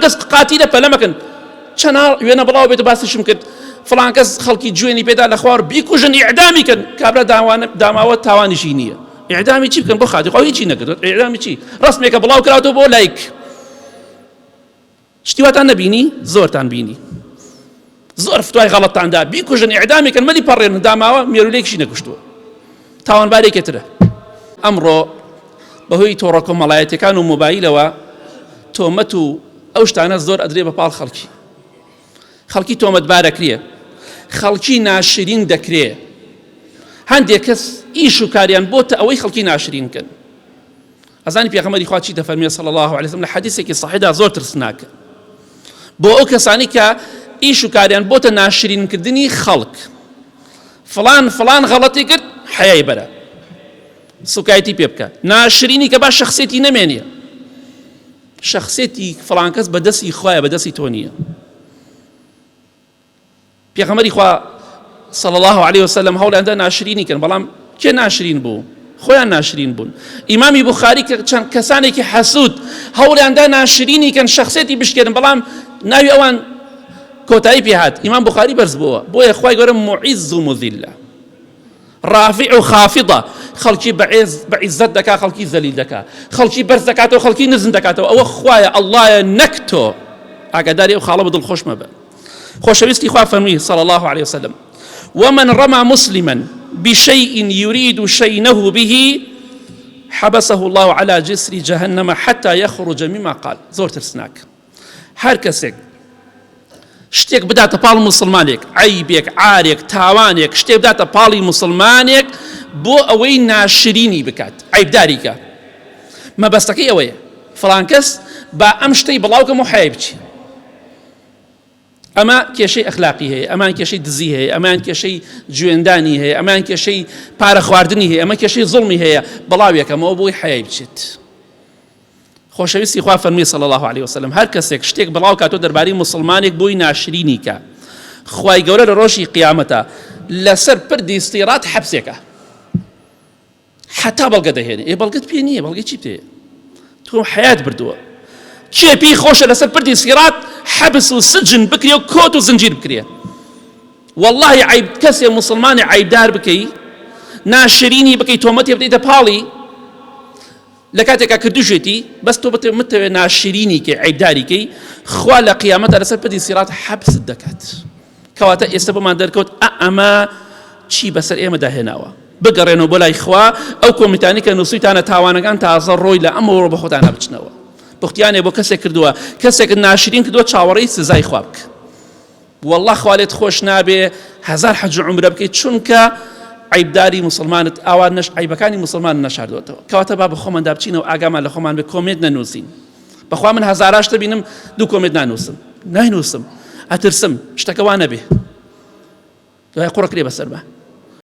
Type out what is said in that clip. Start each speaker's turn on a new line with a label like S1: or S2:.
S1: کەس قاتیلە پەلە مەکەن. چەنا وێنە بڵاو بێت باسیشم کرد فڵان کەس خەڵکی جوێنی پێدا لە خوار بیکوژن ئیعدامی کەن کابرا داوانە داماوە تاوانیشی نییە ئیعدامی چی بکەن بۆ خاتی خوا هیچی نەکردووە ئیعدامی چی ڕەسمێکە بڵاو کراوەتەوە بۆ لایک شتی واتان نەبینی زۆرتان بینی زۆر فتوای غەڵەتتان دا بیکوژن ئیعدامی کەن مەلی پەڕێن داماوە مێرولێکیشی نەکوشتووە تاوانبارێکی ترە ئەمڕۆ بەهۆی تۆڕە کۆمەڵایەتەکان و مۆبایلەوە تۆمەت و ئەو شتانە زۆر ئەدرێ بە پاڵ خەڵکی خەڵکی تۆمەتبارەکرێ خەڵکی ناشرین دەکرێ هەندێک کەس ئیش و کاریان بۆتە ئەوەی خەڵکی ناشرین کەن ئەزانی پێغەمبەری خوا چی دەفەرمێ صلی الله علیه وسلم لە حەدیثێکی صحیحدا زۆر ترسناکە بۆ ئەو کەسانی کە ئیش و کاریان بۆتە ناشرینکردنی خەڵک فلان فلان غەڵەتی کرد حەیای بەرە سوکایەتی پێ بکە ناشرینی کە با شخصێتی نەمێنێ شخصێتی فلان کەس بەدەستی خوایە بەدەستی تۆ نییە پێغەمبەری خوا صلی الله علیه وسلم هەوڵیان دا ناشرینی کەن بەڵام کێ ناشرین بوو خۆیان ناشرین بوون ئیمامی بخاری کە چەند کەسانێکی حەسود هەوڵیان دا ناشرینی کەن شخصێتی بشکێنن بەڵام ناوی ئەوان کۆتایی پێهات ئیمام بخاری بەرز بووە بۆیە خوای گەورە معیز و مذلە ڕافع و خافضە خەڵکی بەعێز بە عیزەت دەکا خەڵکی زەلیل دەکا خەڵکی بەرز دەکاتەوە خەڵکی نزم دەکاتەوە ئەوە خوایە ئەڵڵایە نەک تۆ ئاگاداری ئەو خاڵە بە دڵخۆش مەبە خۆشەویستی خوا فەرمووی صلی الله علیه وسلم ومن رمى مسلما بشيء يريد شينه به حبسه الله على جسر جهنم حتى يخرج مما قال زۆر ترسناک هەر کەسێک شتێک بداتە پاڵ مسلمانێک عیبێک عارێک تاوانێک شتێک بداتە پاڵی مسلمانێک بۆ ئەوەی ناشرینی بکات عیبداریکە مەبەستەکەی ئەوەیە فڵان کەس با ئەم شتەی بڵاوکەم و حەیای بچی ئەمە کێشەی ئەخلاقی هەیە ئەمان کێشەی دزی هەیە ئەمان کێشەی جوێندانی هەیە ئەمان کێشەی پارە خواردنی هەیە ئەمە کێشەی زوڵمی هەیە بەڵاویەکەمەوە بۆی حەیای بچێت خۆشەویستی خوا فەرمی صلی الله علیه وسلم هەر کەسێک شتێک بڵاو کاتۆ دەربارەی مسلمانێک بۆی ناشرینی کە خوای گەورە لە ڕۆژی قیامەتە لەسەر پردی سیڕات حەبسێکە حەتا بەڵگە دەهێنێ ئێ بەڵگەت پێ نییە بەڵگەی چی پێ تۆ حیات بردووە کێ پێی خۆشە لەسەر پردی سیرات حەبس و سجن بکرێ و کۆت و زنجیر بکرێ واللهی عیب کەسێ مسلمانی عیبدار بکەی ناشرینی بکەی تۆمەتێ بدەیتە پاڵی لە کاتێکا کردوشێتی بەس تۆ بتێ متەوێ ناشرینی کەی عیبداری کەی خوا لە قیامەتە لەسەر پردی سیرات حەبست دەکات کەواتە ئێستا بۆمان دەرکەوت ئا ئەمە چی بەسەر ئێمەدا هێناوە بگەڕێنەوە بۆ لای خوا ئەو کۆمیتانی کە نووسیتانە تاوانەکان تازە ڕۆی لە ئەمەوە بە خۆتانە بچنەوە بختیانێ بۆ کەسێک کردووە کەسێک ناشرین کردووە چاوەڕێی سزای خوا بکە والله خوا لێت خۆش نابێ هەزار حەج و عومرە بکەیت چونکە عیبداری مسلمانت ئاوا نەش عیبەکانی مسلمان نەشاردوێتەوە کەواتە با بە خۆماندا بچینەوە ئاگامان لە خۆمان بێ کۆمێنت نەنووسین بەخوا من هەزاراش دەبینم دوو کۆمێنت نانووسم ناینووسم ئەترسم شتەکە وا نەبێ دوای قوڕەکرێ بەسەرما.